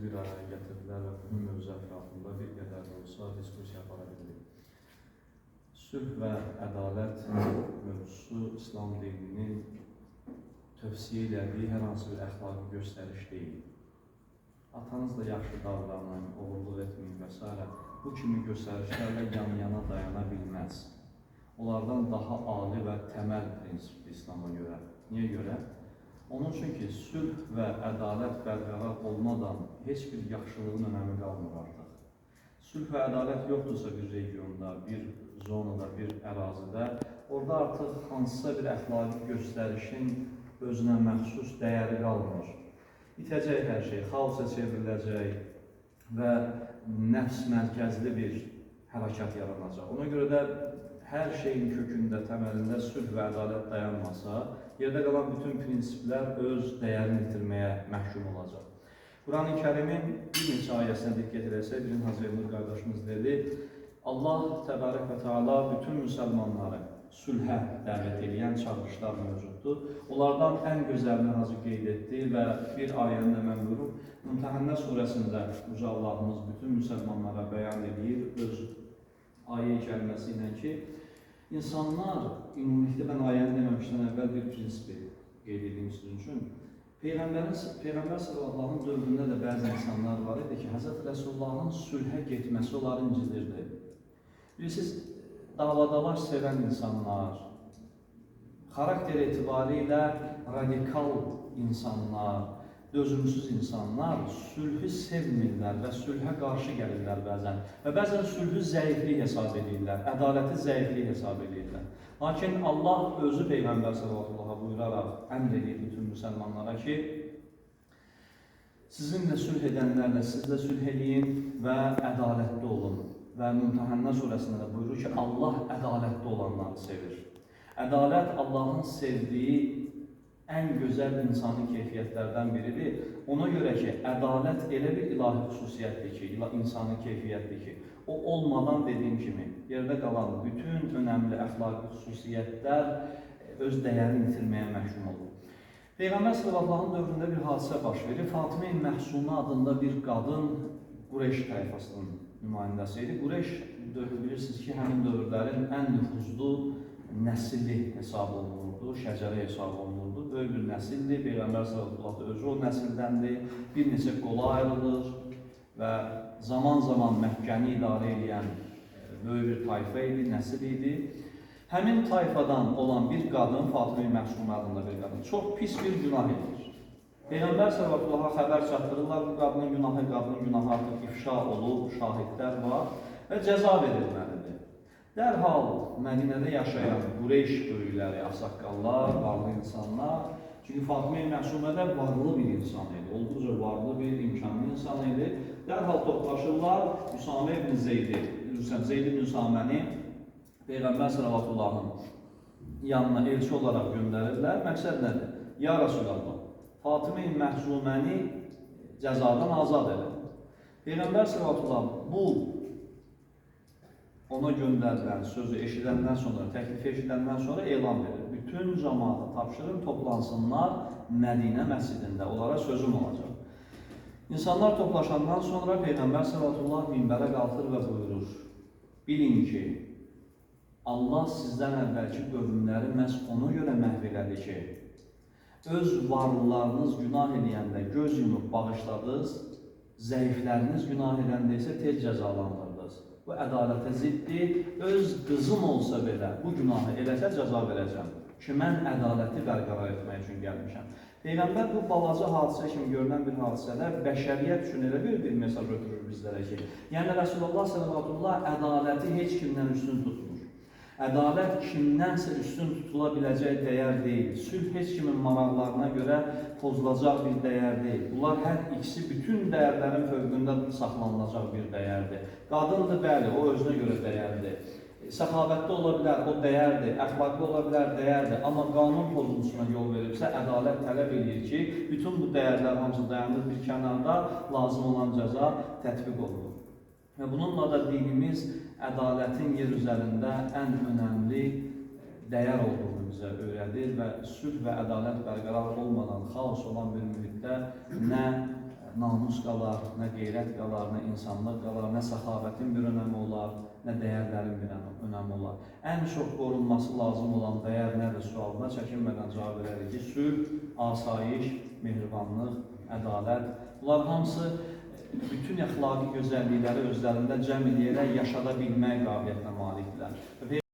bir araya gətirdilər və bu mövzu ətrafında bir qədər də olsa diskussiya apara bilirik. Sülh və ədalət mövzusu İslam dininin tövsiyə elədiyi hər hansı bir əxlaqi göstəriş deyil. Atanızla yaxşı davranın, oğurluq etməyin və s. Bu kimi göstərişlərlə yan-yana dayana bilməz. Onlardan daha ali və təməl prinsipdir İslama görə. Niyə görə? Onun üçün ki, sülh və ədalət bərqərar olmadan heç bir yaxşılığın önəmi qalmır artıq. Sülh və ədalət yoxdursa bir regionda, bir zonada, bir ərazidə, orada artıq hansısa bir əxlaqi göstərişin özünə məxsus dəyəri qalmır. İtəcək hər şey, xaosa çevriləcək və nəfs mərkəzli bir hərəkat yaranacaq. Ona görə də hər şeyin kökündə, təməlində sülh və ədalət dayanmasa, yerdə qalan bütün prinsiplər öz dəyərini itirməyə məhkum olacaq. Quran-ı Kərimin bir neçə ayəsinə diqqət eləsək, birin Hacı Elnur qardaşımız dedi, Allah Təbarək və Teala bütün müsəlmanları sülhə dəvət eləyən çağırışlar mövcuddur. Onlardan ən gözəlini Hacı qeyd etdi və bir ayəni də mən buyurum. Mümtəhənnə surəsində Uca Allahımız bütün müsəlmanlara bəyan edir öz ayə kəlməsi ilə ki, insanlar, ümumilikdə mən ayəni deməmişdən əvvəl bir prinsipi qeyd edeyim sizin üçün. Peyğəmbər sallallahu dövründə də bəzi insanlar var idi ki, Həzrət Rəsulullahın sülhə getməsi onları incidirdi. Bilirsiniz, davadalaş sevən insanlar, xarakter etibarilə radikal insanlar, dözümsüz insanlar sülhü sevmirlər və sülhə qarşı gəlirlər bəzən. Və bəzən sülhü zəiflik hesab edirlər, ədaləti zəiflik hesab edirlər. Lakin Allah özü Peyğəmbər sallallahu buyuraraq əmr edir bütün müsəlmanlara ki, sizinlə sülh edənlərlə sizlə sülh eləyin və ədalətli olun. Və Mümtəhənnə surəsində də buyurur ki, Allah ədalətli olanları sevir. Ədalət Allahın sevdiyi ən gözəl insani keyfiyyətlərdən biridir. Ona görə ki, ədalət elə bir ilahi xüsusiyyətdir ki, insani keyfiyyətdir ki, o olmadan dediyim kimi, yerdə qalan bütün önəmli əxlaqi xüsusiyyətlər öz dəyərini itirməyə məhkum olur. Peyğəmbər sallallahu dövründə bir hadisə baş verir. Fatimə-i Məhsumə adında bir qadın Qureyş tayfasının nümayəndəsi idi. Qureyş dövrü bilirsiniz ki, həmin dövrlərin ən nüfuzlu nəsilli hesab olunurdu, şəcərə hesab olunurdu. Böyük bir nəsildir, Peyğəmbər sallallahu özü o nəsildəndir, bir neçə qola ayrılır və zaman-zaman Məkkəni idarə edən böyük bir tayfa idi, nəsil idi. Həmin tayfadan olan bir qadın, Fatimə-i Məhsumə adında bir qadın, çox pis bir günah edir. Peyğəmbər sallallahu xəbər çatdırırlar, bu qadının günahı, qadının günahı artıq ifşa olub, şahidlər var və cəza verilməlidir. Dərhal Mədinədə yaşayan Qureyş böyükləri, ağsaqqallar, varlı insanlar, çünki Fatimə-i Məhsumə də varlı bir insan idi, olduqca varlı bir, imkanlı insan idi. Dərhal toplaşırlar Üsamə ibn Zeydi, Zeyd ibn Üsaməni Peyğəmbər sallallahu yanına elçi olaraq göndərirlər. Məqsəd nədir? Ya Rəsulallah, Fatimə-i Məhsuməni cəzadan azad elə. Peyğəmbər sallallahu bu ona göndərilən sözü eşidəndən sonra, təklifi eşidəndən sonra elan verir. Bütün cəmaata tapşırın, toplansınlar Mədinə məscidində, onlara sözüm olacaq. İnsanlar toplaşandan sonra Peyğəmbər sallallahu minbərə qalxır və buyurur: Bilin ki, Allah sizdən əvvəlki qövmləri məhz ona görə məhv elədi ki, öz varlılarınız günah eləyəndə göz yumub bağışladınız, zəifləriniz günah edəndə isə tez cəzalandırdınız. Bu ədalətə ziddir. Öz qızım olsa belə bu günahı eləsə cəza verəcəm ki, mən ədaləti bərqərar etmək üçün gəlmişəm. Peyğəmbər bu balaca hadisə kimi görünən bir hadisədə bəşəriyyət üçün elə bir mesaj ötürür bizlərə ki, yəni Rəsulullah sallallahu ədaləti heç kimdən üstün tutmur. Ədalət kimdənsə üstün tutula biləcək dəyər deyil. Sülh heç kimin maraqlarına görə pozulacaq bir dəyər deyil. Bunlar hər ikisi bütün dəyərlərin fövqündə saxlanılacaq bir dəyərdir. Qadındır, bəli, o özünə görə dəyərdir. Səxavətli ola bilər, o dəyərdir. Əxlaqlı ola bilər, dəyərdir. Amma qanun pozuntusuna yol veribsə, ədalət tələb edir ki, bütün bu dəyərlər hamısı dayanır bir kənarda, lazım olan cəza tətbiq olunur. Və bununla da dinimiz ədalətin yer üzərində ən önəmli dəyər olduğunu bizə öyrədir və sülh və ədalət bərqərar olmadan xaos olan bir mühitdə nə namus qalar, nə qeyrət qalar, nə insanlıq qalar, nə səxavətin bir önəmi olar, nə dəyərlərin bir önəmi olar. Ən çox qorunması lazım olan dəyər nədir sualına çəkinmədən cavab verərik ki, sülh, asayiş, mehribanlıq, ədalət. Bunlar hamısı bütün əxlaqi gözəllikləri özlərində cəm eləyərək yaşada bilmək qabiliyyətinə malikdirlər.